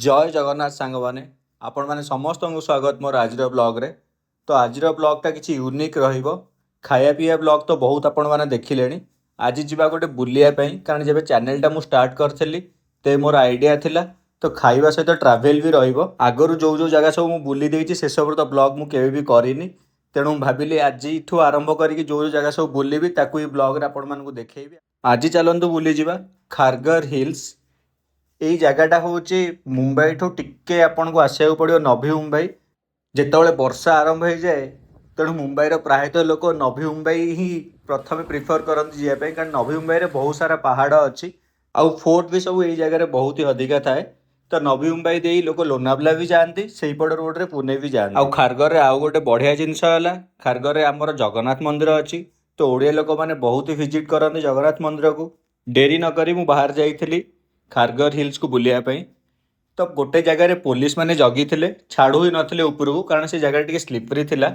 ଜୟ ଜଗନ୍ନାଥ ସାଙ୍ଗମାନେ, ଆପଣମାନେ ସମସ୍ତଙ୍କୁ ସ୍ୱାଗତ ମୋର ଆଜିର ବ୍ଲଗ୍ରେ। ତ ଆଜିର ବ୍ଲଗ୍ଟା କିଛି ୟୁନିକ୍ ରହିବ। ଖାଇବା ପିଇବା ବ୍ଲଗ୍ ତ ବହୁତ ଆପଣମାନେ ଦେଖିଲେଣି। ଆଜି ଯିବା ଗୋଟେ ବୁଲିବା ପାଇଁ, କାରଣ ଯେବେ ଚ୍ୟାନେଲଟା ମୁଁ ଷ୍ଟାର୍ଟ କରିଥିଲି ତେ ମୋର ଆଇଡ଼ିଆ ଥିଲା ତ ଖାଇବା ସହିତ ଟ୍ରାଭେଲ୍ ବି ରହିବ। ଆଗରୁ ଯେଉଁ ଯେଉଁ ଜାଗା ସବୁ ମୁଁ ବୁଲି ଦେଇଛି, ସେସବୁର ତ ବ୍ଲଗ୍ ମୁଁ କେବେ ବି କରିନି। ତେଣୁ ମୁଁ ଭାବିଲି ଆଜିଠୁ ଆରମ୍ଭ କରିକି ଯେଉଁ ଯେଉଁ ଜାଗା ସବୁ ବୁଲିବି, ତାକୁ ଏଇ ବ୍ଲଗ୍ରେ ଆପଣମାନଙ୍କୁ ଦେଖେଇବି। ଆଜି ଚାଲନ୍ତୁ ବୁଲିଯିବା ଖାରଗର ହିଲ୍ସ। ଏଇ ଜାଗାଟା ହେଉଛି ମୁମ୍ବାଇଠୁ ଟିକେ ଆପଣଙ୍କୁ ଆସିବାକୁ ପଡ଼ିବ ନଭି ମୁମ୍ବାଇ। ଯେତେବେଳେ ବର୍ଷା ଆରମ୍ଭ ହେଇଯାଏ, ତେଣୁ ମୁମ୍ବାଇର ପ୍ରାୟତଃ ଲୋକ ନଭି ମୁମ୍ବାଇ ହିଁ ପ୍ରଥମେ ପ୍ରିଫର୍ କରନ୍ତି ଯିବା ପାଇଁ, କାରଣ ନଭି ମୁମ୍ବାଇରେ ବହୁତ ସାରା ପାହାଡ଼ ଅଛି ଆଉ ଫୋର୍ଟ ବି ସବୁ ଏଇ ଜାଗାରେ ବହୁତ ହି ଅଧିକା ଥାଏ। ତ ନଭି ମୁମ୍ବାଇ ଦେଇ ଲୋକ ଲୋନାଭଲା ବି ଯାଆନ୍ତି, ସେଇପଟ ରୋଡ଼ରେ ପୁନେ ବି ଯାଆନ୍ତି। ଆଉ ଖାରଗରରେ ଆଉ ଗୋଟେ ବଢ଼ିଆ ଜିନିଷ ହେଲା, ଖାରଗରରେ ଆମର ଜଗନ୍ନାଥ ମନ୍ଦିର ଅଛି। ତ ଓଡ଼ିଆ ଲୋକମାନେ ବହୁତ ଭିଜିଟ୍ କରନ୍ତି ଜଗନ୍ନାଥ ମନ୍ଦିରକୁ। ଡେରି ନକରି ମୁଁ ବାହାରି ଯାଇଥିଲି ଖାରଗର ହିଲ୍ସକୁ ବୁଲିବା ପାଇଁ। ତ ଗୋଟେ ଜାଗାରେ ପୋଲିସ ମାନେ ଜଗିଥିଲେ, ଛାଡ଼ୁ ହିଁ ନଥିଲେ ଉପରକୁ, କାରଣ ସେ ଜାଗାଟା ଟିକେ ସ୍ଲିପରି ଥିଲା।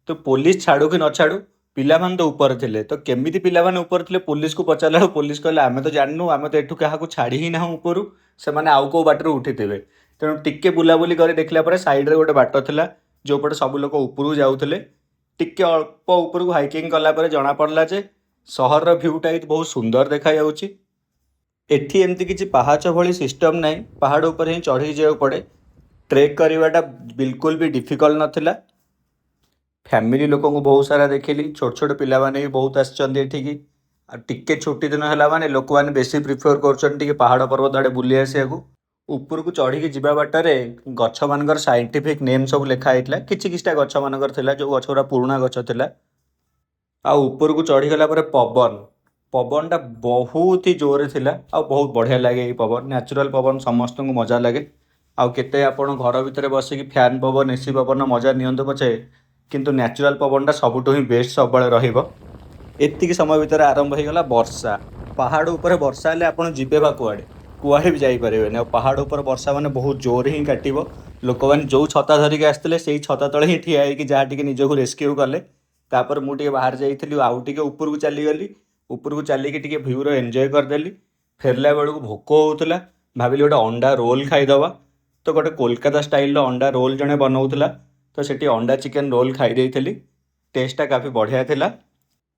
ତ ପୋଲିସ ଛାଡ଼ୁ କି ନ ଛାଡ଼ୁ, ପିଲାମାନେ ତ ଉପରେ ଥିଲେ। ତ କେମିତି ପିଲାମାନେ ଉପରେ ଥିଲେ, ପୋଲିସକୁ ପଚାରିଲା ବେଳକୁ ପୋଲିସ କହିଲେ, "ଆମେ ତ ଜାଣିନୁ, ଆମେ ତ ଏଠୁ କାହାକୁ ଛାଡ଼ି ହିଁ ନାହୁଁ ଉପରୁ, ସେମାନେ ଆଉ କେଉଁ ବାଟରୁ ଉଠିଥିବେ।" ତେଣୁ ଟିକେ ବୁଲାବୁଲି କରି ଦେଖିଲା ପରେ ସାଇଡ଼ରେ ଗୋଟେ ବାଟ ଥିଲା, ଯେଉଁପଟେ ସବୁ ଲୋକ ଉପରକୁ ଯାଉଥିଲେ। ଟିକେ ଅଳ୍ପ ଉପରକୁ ହାଇକିଂ କଲା ପରେ ଜଣାପଡ଼ିଲା ଯେ ସହରର ଭ୍ୟୁଟା ଏଇଠି ବହୁତ ସୁନ୍ଦର ଦେଖାଯାଉଛି। ଏଠି ଏମିତି କିଛି ପାହାଚ ଭଳି ସିଷ୍ଟମ୍ ନାହିଁ, ପାହାଡ଼ ଉପରେ ହିଁ ଚଢ଼ିକି ଯିବାକୁ ପଡ଼େ। ଟ୍ରେକ୍ କରିବାଟା ବିଲକୁଲ ବି ଡିଫିକଲ୍ଟ ନଥିଲା। ଫ୍ୟାମିଲି ଲୋକଙ୍କୁ ବହୁତ ସାରା ଦେଖିଲି, ଛୋଟ ଛୋଟ ପିଲାମାନେ ବି ବହୁତ ଆସିଛନ୍ତି ଏଠିକି। ଆଉ ଟିକେ ଛୁଟି ଦିନ ହେଲା ମାନେ ଲୋକମାନେ ବେଶୀ ପ୍ରିଫର୍ କରୁଛନ୍ତି ଟିକେ ପାହାଡ଼ ପର୍ବତ ଆଡ଼େ ବୁଲି ଆସିବାକୁ। ଉପରକୁ ଚଢ଼ିକି ଯିବା ବାଟରେ ଗଛମାନଙ୍କର ସାଇଣ୍ଟିଫିକ୍ ନେମ୍ ସବୁ ଲେଖା ହେଇଥିଲା। କିଛି କିଛିଟା ଗଛମାନଙ୍କର ଥିଲା, ଯେଉଁ ଗଛ ଗୁଡ଼ା ପୁରୁଣା ଗଛ ଥିଲା। ଆଉ ଉପରକୁ ଚଢ଼ିଗଲା ପରେ ପବନଟା ବହୁତ ହି ଜୋରରେ ଥିଲା ଆଉ ବହୁତ ବଢ଼ିଆ ଲାଗେ ଏଇ ପବନ। ନ୍ୟାଚୁରାଲ୍ ପବନ ସମସ୍ତଙ୍କୁ ମଜା ଲାଗେ। ଆଉ କେତେ ଆପଣ ଘର ଭିତରେ ବସିକି ଫ୍ୟାନ୍ ପବନ, ଏସି ପବନର ମଜା ନିଅନ୍ତୁ ପଛେ, କିନ୍ତୁ ନ୍ୟାଚୁରାଲ୍ ପବନଟା ସବୁଠୁ ହିଁ ବେଷ୍ଟ ସବୁବେଳେ ରହିବ। ଏତିକି ସମୟ ଭିତରେ ଆରମ୍ଭ ହେଇଗଲା ବର୍ଷା। ପାହାଡ଼ ଉପରେ ବର୍ଷା ହେଲେ ଆପଣ ଯିବେ ବା କୁଆଡ଼େ? କୁଆଡ଼େ ବି ଯାଇପାରିବେନି। ଆଉ ପାହାଡ଼ ଉପରେ ବର୍ଷା ମାନେ ବହୁତ ଜୋରେ ହିଁ କାଟିବ। ଲୋକମାନେ ଯେଉଁ ଛତା ଧରିକି ଆସିଥିଲେ, ସେଇ ଛତା ତଳେ ହିଁ ଠିଆ ହେଇକି ଯାହା ଟିକେ ନିଜକୁ ରେସ୍କ୍ୟୁ କଲେ। ତାପରେ ମୁଁ ଟିକେ ବାହାରେ ଯାଇଥିଲି, ଆଉ ଟିକେ ଉପରକୁ ଚାଲିଗଲି। ଉପରକୁ ଚାଲିକି ଟିକେ ଭ୍ୟୁର ଏନ୍ଜୟ କରିଦେଲି। ଫେରିଲା ବେଳକୁ ଭୋକ ହେଉଥିଲା, ଭାବିଲି ଗୋଟେ ଅଣ୍ଡା ରୋଲ୍ ଖାଇଦେବା। ତ ଗୋଟେ କୋଲକାତା ଷ୍ଟାଇଲର ଅଣ୍ଡା ରୋଲ୍ ଜଣେ ବନଉଥିଲା, ତ ସେଠି ଅଣ୍ଡା ଚିକେନ୍ ରୋଲ୍ ଖାଇ ଦେଇଥିଲି। ଟେଷ୍ଟଟା କାଫି ବଢ଼ିଆ ଥିଲା।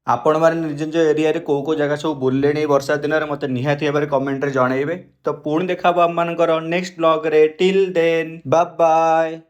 ଆପଣମାନେ ନିଜ ନିଜ ଏରିଆରେ କେଉଁ କେଉଁ ଜାଗା ସବୁ ବୁଲିଲେଣି ଏଇ ବର୍ଷା ଦିନରେ, ମୋତେ ନିହାତି ଭାବରେ କମେଣ୍ଟରେ ଜଣାଇବେ। ତ ପୁଣି ଦେଖା ହେବ ଆମମାନଙ୍କର ନେକ୍ସଟ ବ୍ଲଗ୍ରେ। Till then, bye.